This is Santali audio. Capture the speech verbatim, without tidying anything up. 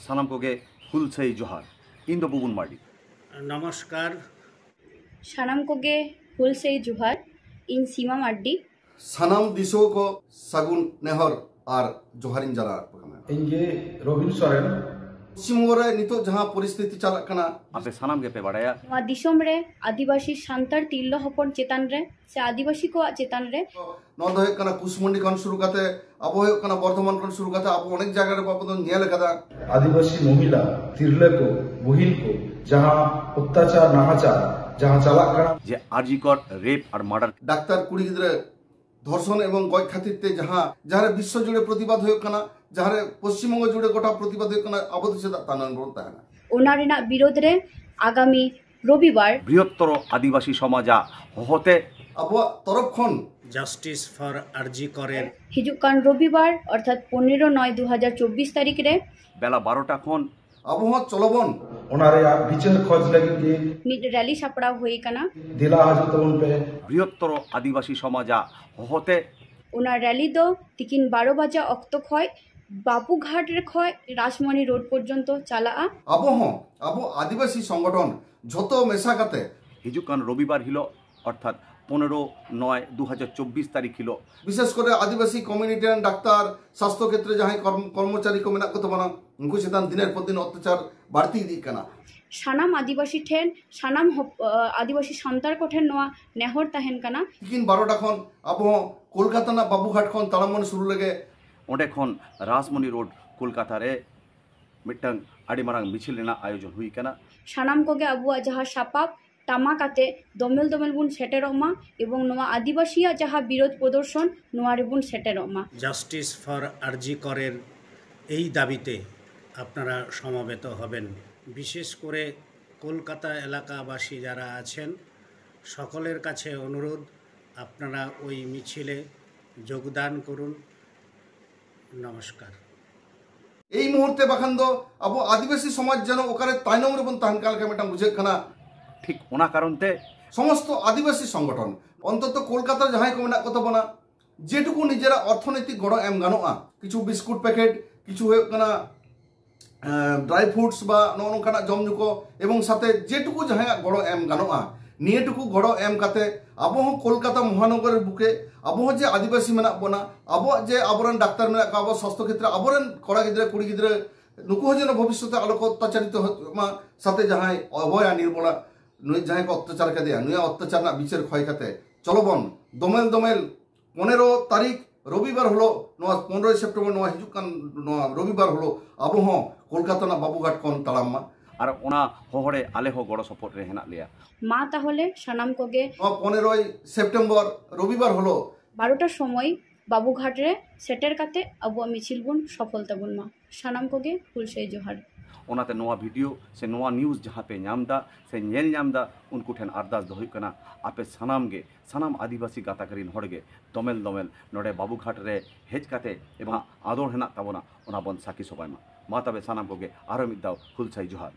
ᱥᱟᱱᱟᱢ ᱠᱚᱜᱮ ᱦᱩᱞᱥᱟᱹᱭ ᱡᱚᱦᱟᱨ᱾ ᱤᱧ ᱫᱚ ᱵᱩᱵᱩᱱ ᱢᱟᱨᱰᱤ᱾ নমস্কার। ᱥᱟᱱᱟᱢ ᱠᱚᱜᱮ ᱦᱩᱞᱥᱟᱹᱭ ᱡᱚᱦᱟᱨ᱾ ᱤᱧ ᱥᱤᱢᱟ ᱢᱟᱨᱰᱤ᱾ ᱥᱟᱱᱟᱢ ᱫᱤᱥᱩᱣᱟᱹ ᱠᱚ ᱥᱟᱹᱜᱩᱱ ᱱᱮᱦᱚᱨ ᱟᱨ ᱡᱚᱦᱟᱨᱤᱧ ᱡᱟᱱᱟᱣ ᱟᱠᱚ ᱠᱟᱱᱟ᱾ ᱤᱧ ᱜᱮ ᱨᱚᱵᱤᱱ ᱥᱚᱨᱮᱱ᱾ ᱯᱚᱥᱪᱤᱢᱵᱚᱝᱜᱚ ᱨᱮ ᱱᱤᱛᱚᱜ ᱡᱟᱦᱟᱸ ᱯᱚᱨᱤᱥᱛᱷᱤᱛᱤ ᱪᱟᱞᱟᱜ ᱠᱟᱱᱟ, ᱟᱯᱮ ᱥᱟᱱᱟᱢ ᱜᱮᱯᱮ ᱵᱟᱲᱟᱭᱟ᱾ ᱱᱚᱣᱟ ᱫᱤᱥᱚᱢ ᱨᱮ ᱟᱹᱫᱤᱵᱟᱹᱥᱤ ᱥᱟᱱᱛᱟᱲ ᱛᱤᱨᱞᱟᱹ ᱦᱚᱯᱚᱱ ᱪᱮᱛᱟᱱ ᱨᱮ ᱥᱮ ᱟᱹᱫᱤᱵᱟᱹᱥᱤ ᱠᱚᱣᱟᱜ ᱪᱮᱛᱟᱱ ᱨᱮ ᱱᱚᱣᱟ ᱫᱚ ᱦᱩᱭᱩᱜ ᱠᱟᱱᱟ ᱠᱩᱥᱢᱩᱱᱰᱤ ᱠᱷᱚᱱ ᱥᱩᱨᱩ ᱠᱟᱛᱮ ᱟᱵᱚ ᱦᱩᱭᱩᱜ ᱠᱟᱱᱟ ᱵᱚᱨᱫᱷᱚᱢᱟᱱ ᱠᱷᱚᱱ ᱥᱩᱨᱩ ᱠᱟᱛᱮ ᱟᱵᱚ ᱚᱱᱮᱠ ᱡᱟᱭᱜᱟ ᱨᱮ ᱟᱵᱚ ᱫᱚ ᱧᱮᱞ ᱟᱠᱟᱫᱟ᱾ ᱟᱹᱫᱤᱵᱟᱹᱥᱤ ᱢᱚᱦᱤᱞᱟ, ᱛᱤᱨᱞᱟᱹ ᱠᱚ, ᱵᱩᱦᱤᱱ ᱠᱚ ᱡᱟᱦᱟᱸ ᱚᱛᱛᱟᱪᱟᱨ ᱱᱟᱦᱟᱪᱟᱨ ᱡᱟᱦᱟᱸ ᱪᱟᱞᱟᱜ ᱠᱟᱱᱟ, ᱡᱮ ᱟᱨᱡᱤ ᱠᱚᱨ ᱨᱮᱯ ᱟᱨ ᱢᱟᱨᱰᱟᱨ ᱰᱟᱠᱛᱟᱨ ᱠᱩᱲᱤ ᱜᱤᱫᱽᱨᱟᱹ ᱫᱷᱚᱨᱥᱚᱱ ᱮᱵᱚᱝ ᱜᱚᱡ ᱠᱷᱟᱹᱛᱤᱨ ᱛᱮ ᱡᱟᱦᱟᱸ ᱡᱟᱦᱟᱸᱨᱮ ᱵᱤᱥᱥᱚ ᱡᱩᱲᱮ ᱯᱨᱚᱛᱤᱵᱟᱫ ᱦᱩᱭᱩᱜ ᱠᱟᱱᱟ, ᱡᱟᱦᱟᱸᱨᱮ ᱯᱚᱥᱪᱤᱢᱵᱚᱝᱜᱚ ᱡᱩᱲᱮ ᱜᱚᱴᱟ ᱯᱨᱚᱛᱤᱵᱟᱫ ᱦᱩᱭᱩᱜ ᱠᱟᱱᱟ, ᱟᱵᱚ ᱫᱚ ᱪᱮᱫᱟᱜ ᱛᱟᱭᱱᱚᱢ ᱨᱮᱵᱚᱱ ᱛᱟᱦᱮᱱᱟ? ᱚᱱᱟ ᱨᱮᱱᱟᱜ ᱵᱤᱨᱳᱫᱷ ᱨᱮ ᱟᱜᱟᱢᱤ ᱨᱚᱵᱤᱵᱟᱨ ᱵᱨᱤᱦᱚᱛᱛᱚᱨ ᱟᱹᱫᱤᱵᱟᱹᱥᱤ ᱥᱚᱢᱟᱡᱟ ᱦᱚᱦᱚᱛᱮ ᱟᱵᱚᱣᱟᱜ ᱛᱚᱨᱚᱯ ᱠᱷᱚᱱ জাস্টিস ফর আরজি করের ᱦᱤᱡᱩᱜ ᱠᱟᱱ ᱨᱚᱵᱤᱵᱟᱨ ᱚᱨᱛᱷᱟᱛ ᱯᱚᱱᱮᱨᱚ ᱱᱚᱭ ᱫᱩ ᱦᱟᱡᱟᱨ ᱪᱚᱵᱵᱤᱥ ᱛᱟᱹᱨᱤᱠᱷ ᱨᱮ ᱵᱮᱞᱟ ᱵᱟᱨᱚᱴᱟ ᱠᱷᱚᱱ ᱟᱵᱚ ᱦᱚᱸ ᱪᱚᱞᱚᱵᱚᱱ᱾ ᱚᱱᱟ ᱨᱮᱭᱟᱜ ᱵᱤᱪᱟᱹᱨ ᱠᱷᱚᱡᱽ ᱞᱟᱹᱜᱤᱫ ᱜᱮ ᱢᱤᱫ ᱨᱮᱞᱤ ᱥᱟᱯᱲᱟᱣ ᱦᱩᱭ ᱟᱠᱟᱱᱟ᱾ ᱫᱮᱞᱟ ᱦᱤᱡᱩᱜ ᱛᱟᱵᱚᱱ ᱯᱮ᱾ ᱵᱨᱤᱦᱚᱛᱛᱚᱨ ᱟᱹᱫᱤᱵᱟᱹᱥᱤ ᱥᱚᱢᱟᱡᱟ ᱦᱚᱦᱚᱛᱮ ᱚᱱᱟ ᱨᱮᱞᱤ ᱫᱚ ᱛᱤᱠᱤᱱ ᱵᱟᱨᱚ ᱵᱟᱡᱟ ᱚᱠᱛᱚ ᱠᱷᱚᱡ ᱵᱟᱵᱩᱜᱷᱟᱴ ᱨᱮ ᱠᱷᱚᱡ ᱨᱟᱡᱽᱢᱚᱱᱤ ᱨᱳᱰ ᱯᱚᱨᱡᱚᱱᱛᱚ ᱪᱟᱞᱟᱜᱼᱟ᱾ ᱟᱵᱚ ᱦᱚᱸ ᱟᱵᱚ ᱟᱹᱫᱤᱵᱟᱹᱥᱤ ᱥᱚᱝᱜᱚᱴᱷᱚᱱ ᱡᱷᱚᱛᱚ ᱢᱮᱥᱟ ᱠᱟᱛᱮ ᱦᱤᱡᱩᱜ ᱠᱟᱱ ᱨᱚᱵᱤᱵᱟᱨ ᱦᱤᱞᱳᱜ ᱚᱨᱛᱷᱟᱛ ᱯᱚᱱᱮᱨᱚ ᱱᱚᱭ ᱫᱩ ᱦᱟᱡᱟᱨ ᱪᱚᱵᱵᱤᱥ ᱛᱟᱹᱨᱤᱠᱷ ᱦᱤᱞᱳᱜ ᱵᱤᱥᱮᱥ ᱠᱚᱨᱮ ᱟᱹᱫᱤᱵᱟᱹᱥᱤ ᱠᱚᱢᱤᱭᱩᱱᱤᱴᱤ ᱨᱮᱱ ᱰᱟᱠᱛᱟᱨ, ᱥᱟᱥᱛᱷᱚ ᱠᱷᱮᱛᱨᱮ ᱡᱟᱦᱟᱸᱭ ᱠᱚᱨᱢ- ᱠᱚᱨᱢᱚᱪᱟᱨᱤ ᱠᱚ ᱢᱮᱱᱟᱜ ᱠᱚ ᱛᱟᱵᱚᱱᱟ, ᱩᱱᱠᱩ ᱪᱮᱛᱟᱱ ᱫᱤᱱᱮᱨ ᱯᱚᱨ ᱫᱤᱱ ᱚᱛᱛᱟᱪᱟᱨ ᱵᱟᱹᱲᱛᱤ ᱤᱫᱤᱜ ᱠᱟᱱᱟ᱾ ᱥᱟᱱᱟᱢ ᱟᱹᱫᱤᱵᱟᱹᱥᱤ ᱴᱷᱮᱱ ᱥᱟᱱᱟᱢ ᱦᱚᱯ- ᱟᱹᱫᱤᱵᱟᱹᱥᱤ ᱥᱟᱱᱛᱟᱲ ᱠᱚᱴᱷᱮᱱ ᱱᱚᱣᱟ ᱱᱮᱦᱚᱨ ᱛᱟᱦᱮᱱ ᱠᱟᱱᱟ᱾ ᱛᱤᱠᱤᱱ ᱵᱟᱨᱚᱴᱟ ᱠᱷᱚᱱ ᱟᱵᱚ ᱦᱚᱸ ᱠᱳᱞᱠᱟᱛᱟ ᱨᱮᱱᱟᱜ ᱵᱟᱵᱩᱜᱷᱟᱴ ᱠᱷᱚᱱ ᱛᱟᱲᱟᱢ ᱵᱚᱱ ᱥᱩᱨᱩ ᱞᱮᱜᱮ᱾ ᱚᱸᱰᱮ ᱠᱷᱚᱱ ᱨᱟᱡᱽᱢᱚᱱᱤ ᱨᱳᱰ ᱠᱳᱞᱠᱟᱛᱟ ᱨᱮ ᱢᱤᱫᱴᱟᱝ ᱟᱹᱰᱤ ᱢᱟᱨᱟᱝ ᱢᱤᱪᱷᱤᱞ ᱨᱮᱱᱟᱜ ᱟᱭᱳᱡᱚᱱ ᱦᱩᱭ ᱟᱠᱟᱱᱟ᱾ ᱥᱟᱱᱟᱢ ᱠᱚᱜᱮ ᱟᱵᱚᱣᱟᱜ ᱡᱟᱦᱟᱸ ᱥᱟᱯᱟᱵ ᱴᱟᱢᱟᱠ ᱟᱛᱮ ᱫᱚᱢᱮᱞ ᱫᱚᱢᱮᱞ ᱵᱚᱱ ᱥᱮᱴᱮᱨᱚᱜ ᱢᱟ ᱮᱵᱚᱝ ᱱᱚᱣᱟ ᱟᱹᱫᱤᱵᱟᱹᱥᱤᱭᱟᱜ ᱡᱟᱦᱟᱸ ᱵᱤᱨᱳᱫᱷ ᱯᱨᱚᱫᱚᱨᱥᱚᱱ ᱱᱚᱣᱟ ᱨᱮᱵᱚᱱ ᱥᱮᱴᱮᱨᱚᱜ ᱢᱟ᱾ জাস্টিস ফর আরজি করের এই দাবিতে আপনারা সমবেত হবেন। বিশেষ করে কলকাতা এলাকাবাসী যারা আছেন, সকলের কাছে অনুরোধ, আপনারা ওই মিছিলে যোগদান করুন। নমস্কার। ᱮᱭ ᱢᱩᱦᱩᱨᱛᱮ ᱵᱟᱠᱷᱟᱱ ᱫᱚ ᱟᱵᱚ ᱟᱹᱫᱤᱵᱟᱹᱥᱤ ᱥᱚᱢᱟᱡᱽ ᱡᱮᱱᱚ ᱚᱠᱟᱨᱮ ᱛᱟᱭᱱᱚᱢ ᱨᱮᱵᱚᱱ ᱛᱟᱦᱮᱱ ᱠᱟᱱ ᱞᱮᱠᱟ ᱢᱤᱫᱴᱟᱝ ᱵᱩᱡᱷᱟᱹᱜ ᱠᱟᱱᱟ᱾ ᱴᱷᱤᱠ ᱚᱱᱟ ᱠᱟᱨᱚᱱ ᱛᱮ ᱥᱚᱢᱚᱥᱛᱚ ᱟᱹᱫᱤᱵᱟᱹᱥᱤ ᱥᱚᱝᱜᱚᱴᱷᱚᱱ ᱚᱱᱛᱚᱛᱚ ᱠᱳᱞᱠᱟᱛᱟ ᱨᱮ ᱡᱟᱦᱟᱸᱭ ᱠᱚ ᱢᱮᱱᱟᱜ ᱠᱚ ᱛᱟᱵᱚᱱᱟ, ᱡᱮᱴᱩᱠᱩ ᱱᱤᱡᱮᱨᱟᱜ ᱚᱨᱛᱷᱚᱱᱳᱭᱛᱤᱠ ᱜᱚᱲᱚ ᱮᱢ ᱜᱟᱱᱚᱜᱼᱟ, ᱠᱤᱪᱷᱩ ᱵᱤᱥᱠᱩᱴ ᱯᱮᱠᱮᱴ, ᱠᱤᱪᱷᱩ ᱦᱩᱭᱩᱜ ᱠᱟᱱᱟ ᱰᱨᱟᱭ ᱯᱷᱨᱩᱴᱥ ᱵᱟ ᱱᱚᱜᱼᱚ ᱱᱚᱝᱠᱟᱱᱟᱜ ᱡᱚᱢ ᱧᱩ ᱠᱚ, ᱮᱵᱚᱝ ᱥᱟᱛᱮ ᱡᱮᱴᱩᱠᱩ ᱡᱟᱦᱟᱸᱭᱟᱜ ᱜᱚᱲᱚ ᱮᱢ ᱜᱟᱱᱚᱜᱼᱟ, ᱱᱤᱭᱟᱹᱴᱩᱠᱩ ᱜᱚᱲᱚ ᱮᱢ ᱠᱟᱛᱮ ᱟᱵᱚ ᱦᱚᱸ ᱠᱳᱞᱠᱟᱛᱟ ᱢᱚᱦᱟᱱᱚᱜᱚᱨ ᱨᱮ ᱵᱩᱠᱮ ᱟᱵᱚ ᱦᱚᱸ ᱡᱮ ᱟᱹᱫᱤᱵᱟᱹᱥᱤ ᱢᱮᱱᱟᱜ ᱵᱚᱱᱟ, ᱟᱵᱚᱣᱟᱜ ᱡᱮ ᱟᱵᱚᱨᱮᱱ ᱰᱟᱠᱛᱟᱨ ᱢᱮᱱᱟᱜ ᱠᱚᱣᱟ, ᱟᱵᱚ ᱥᱟᱥᱛᱷᱚ ᱠᱷᱮᱛᱨᱮ ᱟᱵᱚᱨᱮᱱ ᱠᱚᱲᱟ ᱜᱤᱫᱽᱨᱟᱹ ᱠᱩᱲᱤ ᱜᱤᱫᱽᱨᱟᱹ ᱱᱩᱠᱩ ᱦᱚᱸ ᱡᱮᱱᱚ ᱵᱷᱚᱵᱤᱥᱥᱚᱛ ᱨᱮ ᱟᱞᱚ ᱠᱚ ᱚᱛᱛᱟᱪᱟᱨᱤᱛ ᱦᱩᱭᱩᱜ ᱢᱟ, ᱥᱟᱛᱮ ᱡᱟᱦᱟᱸᱭ ᱚᱵᱷᱚᱭᱟ ᱱᱤᱨᱢᱚᱞᱟ ᱱᱩᱭ ᱡᱟᱦᱟᱸᱭ ᱠᱚ ᱚᱛᱛᱟᱪᱟᱨ ᱠᱟᱫᱮᱭᱟ, ᱱᱩᱭᱟᱜ ᱚᱛᱛᱟᱪᱟᱨ ᱨᱮᱱᱟᱜ ᱵᱤᱪᱟᱹᱨ ᱠᱷᱚᱭ ᱠᱟᱛᱮ ᱪᱚᱞᱚ ᱵᱚᱱ ᱫᱚᱢᱮᱞ ᱫᱚᱢᱮᱞ ᱯᱚᱱᱮᱨᱚ ᱛᱟᱹᱨᱤᱠᱷ ᱨᱚᱵᱤᱵᱟᱨ ᱦᱤᱞᱳᱜ, ᱱᱚᱣᱟ ᱯᱚᱱᱨᱚᱭ ᱥᱮᱯᱴᱮᱢᱵᱚᱨ, ᱱᱚᱣᱟ ᱦᱤᱡᱩᱜ ᱠᱟᱱ ᱱᱚᱣᱟ ᱨᱚᱵᱤᱵᱟᱨ ᱦᱤᱞᱳᱜ ᱟᱵᱚ ᱦᱚᱸ ᱠᱳᱞᱠᱟᱛᱟ ᱨᱮᱱᱟᱜ ᱵᱟᱵᱩᱜᱷᱟᱴ ᱠᱷᱚᱱ ᱛᱟᱲᱟᱢ ᱢᱟ᱾ ᱟᱨ ᱚᱱᱟ ᱦᱚᱦᱚᱲᱮ ᱟᱞᱮ ᱦᱚᱸ ᱜᱚᱲᱚ ᱥᱚᱯᱚᱦᱚᱫ ᱨᱮ ᱦᱮᱱᱟᱜ ᱞᱮᱭᱟ᱾ ᱢᱟ ᱛᱟᱦᱚᱞᱮ ᱥᱟᱱᱟᱢ ᱠᱚᱜᱮ ᱱᱚᱣᱟ ᱯᱚᱱᱮᱨᱚᱭ ᱥᱮᱯᱴᱮᱢᱵᱚᱨ ᱨᱚᱵᱤᱵᱟᱨ ᱦᱤᱞᱳᱜ ᱵᱟᱨᱚᱴᱟ ᱥᱚᱢᱚᱭ ᱵᱟᱵᱩᱜᱷᱟᱴ ᱨᱮ ᱥᱮᱴᱮᱨ ᱠᱟᱛᱮ ᱟᱵᱚᱣᱟᱜ ᱢᱤᱪᱷᱤᱞ ᱵᱚᱱ ᱥᱚᱯᱷᱚᱞ ᱛᱟᱵᱚᱱ ᱢᱟ᱾ ᱥᱟᱱᱟᱢ ᱠᱚᱜᱮ ᱦᱩᱞᱥᱟᱹᱭ ᱡᱚᱦᱟᱨ᱾ ᱚᱱᱟᱛᱮ ᱱᱚᱣᱟ ᱵᱷᱤᱰᱤᱭᱳ ᱥᱮ ᱱᱚᱣᱟ ᱱᱤᱭᱩᱡᱽ ᱡᱟᱦᱟᱸ ᱯᱮ ᱧᱟᱢ ᱮᱫᱟ ᱥᱮ ᱧᱮᱞ ᱧᱟᱢ ᱮᱫᱟ, ᱩᱱᱠᱩ ᱴᱷᱮᱱ ᱟᱨᱫᱟᱥ ᱫᱚ ᱦᱩᱭᱩᱜ ᱠᱟᱱᱟ, ᱟᱯᱮ ᱥᱟᱱᱟᱢ ᱜᱮ, ᱥᱟᱱᱟᱢ ᱟᱹᱫᱤᱵᱟᱹᱥᱤ ᱜᱟᱛᱟᱠ ᱨᱤᱱ ᱦᱚᱲ ᱜᱮ ᱫᱚᱢᱮᱞ ᱫᱚᱢᱮᱞ ᱱᱚᱰᱮ ᱵᱟᱵᱩᱜᱷᱟᱴ ᱨᱮ ᱦᱮᱡ ᱠᱟᱛᱮ ᱮᱵᱚᱝ ᱟᱫᱚᱲ ᱦᱮᱱᱟᱜ ᱛᱟᱵᱚᱱᱟ, ᱚᱱᱟ ᱵᱚᱱ ᱥᱟᱹᱠᱷᱤ ᱥᱚᱵᱷᱟᱭ ᱢᱟ᱾ ᱢᱟ ᱛᱚᱵᱮ ᱥᱟᱱᱟᱢ ᱠᱚᱜᱮ ᱟᱨᱚ ᱢᱤᱫ ᱫᱷᱟᱣ ᱦᱩᱞᱥᱟᱹᱭ ᱡᱚᱦᱟᱨ᱾